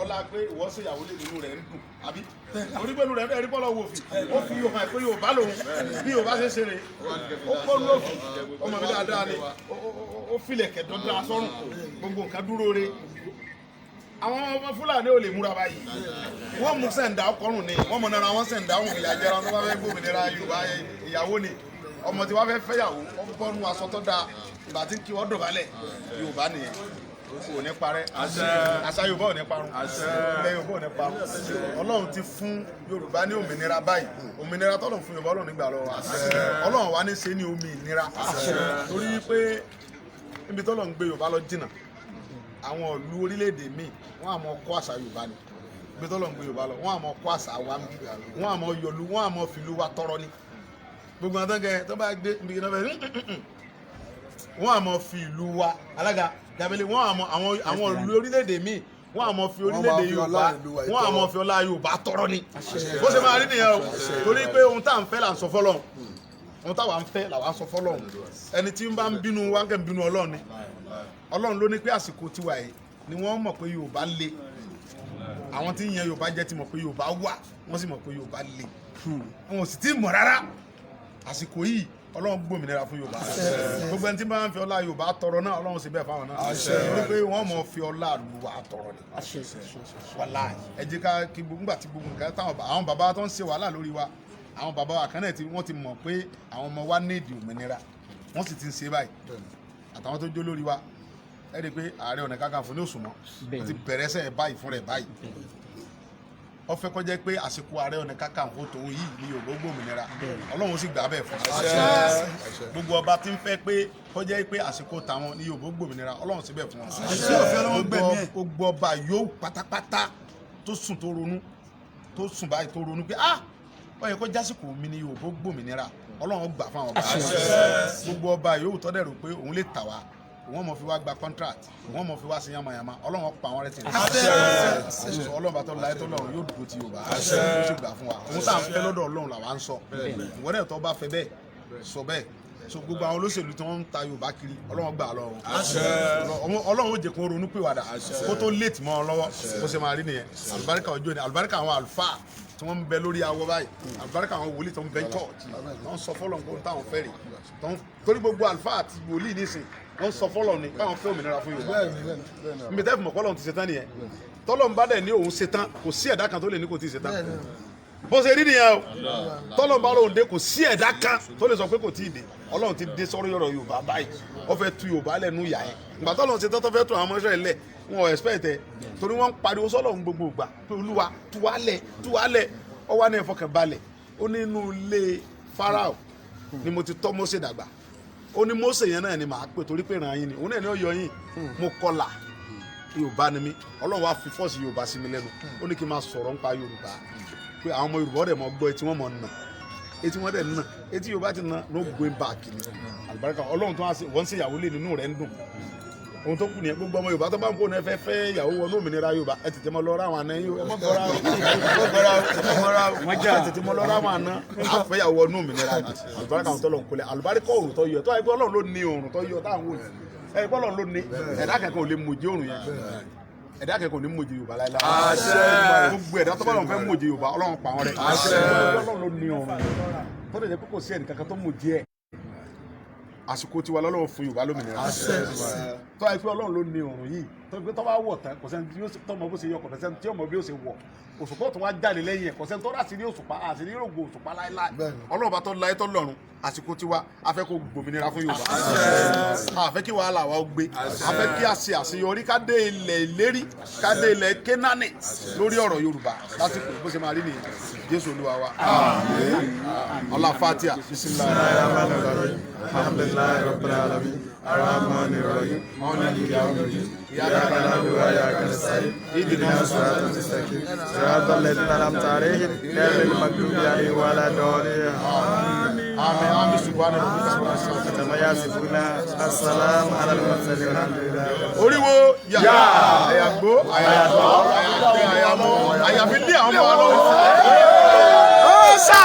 Ọlá pé ìwọ ṣe ìyàwó lè nínú rẹ̀ ń dùn, àbí orí pẹ̀lú rẹ̀ ẹ̀rí bọ́lá wo fi ó fi hàn pé Yorùbá lòun, bí Yorùbá ṣe ṣe rè, ó kọ́ ló fi ọmọ mi dáadáa ni. Ó filẹ̀ kẹ̀dọ́ dáa sọ́run, gbogbo nǹkan dúró re. Àwọn ọmọ Fúlàní ò lè múra báyìí. Wọ́n mú sẹ̀ǹdà ọkọ̀rùn ni wọ́n mọ̀ nára wọn sẹ̀ǹdà òun ìyá jẹra tó bá fẹ́ gbòmìnira Yorùbá. Ìyàwó ni ọmọ tí wọ́n fẹ́ fẹ́yàwó, ó bọ́nu aṣọ tó dáa, ìgbà tí kí wọ́n dọ̀bálẹ̀. Yorùbá nìyẹn, kò ní parẹ́. Àṣà Yorùbá ò ní parun, ilẹ̀ Yorùbá ò ní parun. Ọlọ́run ti fún Yorùbá ní òmìnira báyìí. Òmìnira tọ́lọ́run fún Yorùbá, Ọlọ́run nígbà lọ́wọ́ wa. Ọlọ́run wa ní ṣe ní omi ìnira, torí pé níbi tọ́lọ́run gbé Yorùbá lọ jìnnà. Àwọn ìlú orílẹ̀-èdè míì, wọ́n á mọ kọ́ àṣà Yorùbá ni. Ibi tọ́lọ́run gbé Yorùbá lọ, wọ́n á mọ kọ́ àṣà wa ń bí, wọ́n á mọ yọlu, wọ́n á mọ fìlú wa tọrọ ni. Gbogbo àwọn tó ń kẹ tó bá gbé ibi náà fẹ́, wọ́n á mọ fi ìlú wa alága gabele, wọ́n á mọ àwọn ìlú orílẹ̀-èdè míì, wọ́n á mọ fi orílẹ̀-èdè Wọ́n máa fi Yorùbá ọlá ìlú wa wọ́n á mọ fi ọlá Yorùbá tọrọ ni. Bó ṣe máa rí nìyẹn o, torí pé ohun tá à ń fẹ́ là ń sọ fọ́lọ́run, ohun táwa ń fẹ́ làwa ń sọ fọ́lọ́run. Ẹni tí ń bá ń bínú wa ń kẹ́ ń bínú Ọlọ́run ni. Ọlọ́run ló ní pé àsìkò tiwa yìí ni wọ́n mọ̀ pé Yorùbá le. Àwọn tí ń yan Yorùbá jẹ́ ti mọ̀ pé Yorùbá wà, wọ́n sì mọ̀ pé Yorùbá le, wọn ò sì tí ì mọ̀ rárá. Àsìkò yìí, Ọlọ́run gbòmìnira fún Yorùbá. Gbogbo ẹni tí bá ń fi ọlá Yorùbá tọrọ náà, Ọlọ́run sì bẹ́ẹ̀ fáwọn náà, torí pé wọ́n mọ̀ fi ọlá Yorùbá tọrọ ni. Wàláì, ẹ jẹ́ ká kí gbogbo nígbà tí gbogbo nǹkan táwọn àwọn bàbá tó ń ṣe wàhálà lórí wa, àwọn bàbá wa kan náà tí wọ́n ti mọ̀ pé àwọn ọmọ wa ní ìdí òmìnira, wọ́n sì ti ń ṣe báyìí. Àtàwọn tó jó lórí wa, ẹ rí i pé Ààrẹ Ọ̀nà Kakanfò ní òṣùmọ́, ó ti bẹ̀rẹ̀ sẹ́yìn báyìí fún rẹ̀ báyìí. Ó fẹ́ kó jẹ́ pé àsìkò Ààrẹ Ọ̀nà Kakanfò tòun yìí ní Yorùbá gbòmìnira. Ọlọ́run sì gbà bẹ́ẹ̀ fún gbogbo ọba tí ń fẹ́ pé kó jẹ́ pé àsìkò tàwọn ní Yorùbá gbòmìnira. Ọlọ́run sì bẹ́ẹ̀ fún wọn. Gbogbo ọba yóò pátápátá tó sùn, tó ronú, tó sùn báyìí, tó ronú pé ah, ó yẹ kó jásìkò mi ní Yorùbá gbòmìnira, Ọlọ́run gbà fún àwọn ọba. Gbogbo ọba yòówù tó dẹ̀ rò pé òun lè tà wá, òun mọ̀ fi wá gba contract, òun mọ̀ fi wá sí yamayama, Ọlọ́run pa àwọn rẹ̀ tì ní. Ọlọ́run bá tọ́ láyé tó lọ́run yóò dúró ti Yorùbá, yóò sì gbà fún wa. Òun tá à ń fẹ́ lọ́dọ̀ Ọlọ́run làwa ń sọ. Ìwọ́n dẹ̀ tó bá fẹ́ bẹ́ẹ̀ sọ bẹ́ẹ̀. So gbogbo àwọn olóṣèlú tí wọ́n ń ta Yorùbá kiri, Ọlọ́run gbà lọ́wọ́. Ọlọ́run ó jẹ́ kó ronú pìwàdà kó tó léètì mọ́ ọ lọ́wọ́. Bó ṣe máa rí nìyẹn. Àlùbáríkà ọjọ́ ni, àlùbáríkà àwọn àlùfáà tí wọ́n ń bẹ lórí awọ báyìí, àlùbáríkà àwọn wòlíì tó ń bẹ church tó ń sọ fọ́lọ̀ nǹkan táwọn fẹ́ rè, torí gbogbo àlùfáà àti wòlíì nísìn wọ́n sọ fọ́lọ̀ ni káwọn fẹ́ òmìnira fún Yorùbá. Nbí tẹ́ fi mọ̀ kọ́lọ́run ti ṣe tán nìyẹn. Tọ́lọ́run bá dẹ̀ ní òun ṣe tán, kò sí ẹ̀dá kan tó lè ní kò tí ì ṣe tán. Bó ṣe rí nìyẹn o. Tọ́lọ́run bá lóun dé, kò sí ẹ̀dá kan tó lè sọ pé kò tí ì dé. Ọlọ́run ti dé sọ́rọ́ yọ̀rọ̀ Yorùbá báyìí. Ó fẹ́ tu Yorùbá lẹ́nu ìyá yẹn. Ìgbà tọ́lọ́run ṣe tán tó fẹ́ tu àwọn ọmọ Ísírẹ́lì lẹ̀, wọn ò expect ẹ̀, torí wọ́n ń pariwo sọ́lọ́run gbogbo ìgbà pé Olúwa, tú wa lẹ̀, tú wa lẹ̀. Ó wá ní ìfọkànbalẹ̀. Ó ní inú ilé Fáráò ni mo ti tọ́ Mósè dàgbà. Ó ní Mósè yẹn náà ni màá pè, torí pé ìran yín ni òun náà ni ó yọ yín. Mo kọlà, Yorùbá ni mí. Ọlọ́run wá fi force Yorùbá sí mi lẹ́nu. Ó ní kí n máa sọ̀rọ̀ nípa Yorùbá, pé àwọn ọmọ Yorùbá ọ̀dẹ̀ mọ̀ gbọ́, etí wọn mọ̀ nà, etí wọn dẹ̀ nà, etí Yorùbá ti nà, no going back ni. Àlùbáríkà Ọlọ́run tó wá sí wọ́n ń ṣe ìyàwó lé nínú rẹ̀ ń dùn. Ohun tó kù nìyẹn. Gbogbo ọmọ Yorùbá tó bá ń kó ní ẹ fẹ́ fẹ́ ìyàwó wọnú òmìnira Yorùbá, ẹ tètè mọ lọ ra àwọn àna yín o. Ẹ mọ gọra o, ẹ mọ gọra o, ẹ mọ gọra o. Ẹ tètè mọ lọ ra àwọn àna àfẹ́ ìyàwó wọnú òmìnira. Àlùbáríkà àwọn tọ́lọ̀ ń kólẹ̀, àlùbáríkà òrùn tó yọ, tó wáyé pé Ọlọ́run ló ní òrùn tó yọ táwọn wò yìí, ẹ pé Ọlọ́run ló ní. Ẹ̀dá kankan ò lè mòjé òrùn yẹn. Ẹ̀dá kankan ò ní mòjé Yorùbá láéláé. Gbogbo ẹ̀dá tó bá lọ́n fẹ́ mòjé Yorùbá, Ọlọ́run pa wọn rẹ́. Ọlọ́run ló ní òrùn tó lè jẹ́ pé kò sí ẹnì kankan tó mòjé ẹ̀. Àsìkò tiwa lọ́lọ́run fún Yorùbá lómìnira. Tó àìpé Ọlọ́run ló ní òrùn yìí, tó pé tó bá wọ̀ tán, kò sẹ́ni tí yóò tọ́mọ bó ṣe yọ, kò sẹ́ni tí yóò mọ bí ó ṣe wọ̀. Òṣùpá tó wá jáde lẹ́yìn ẹ̀, kò sẹ́ni tó rà sí ní òṣùpá àti ní rògbò òṣùpá láéláé. Ọlọ́run bá tó láyé tó lọ́run, àsìkò tiwa, a fẹ́ kó gbòmìnira fún Yorùbá. A fẹ́ kí wàhálà wa ó gbé, a fẹ́ kí a ṣe àṣeyọrí, ká dé ilẹ̀ ìlérí, ká dé ilẹ̀ Kénáánì lórí ọ̀rọ̀ Yorùbá lásìkò. Bó ṣe máa rí nìyẹn. Jésù Olúwa wa. Ọlá Fatia, bisimilahi. Alhamdulillahi rabbil alamin, arrahmanir rahim, maliki yawmiddin, iyyaka na'budu wa iyyaka nasta'in, ihdinas siratal mustaqim, siratal ladzina an'amta alaihim, ghayril maghdubi alaihim waladdallin. Àmín, àmín. Subhana rabbika. Kama yasifuna, assalamu alal mursalin, walhamdulillahi. Oríwo yà, àyàgbó, àyàtọ̀, àyàtẹ̀, àyàmọ́, àyàfi lé àwọn ọmọ wa lọ́wọ́. Ó sà.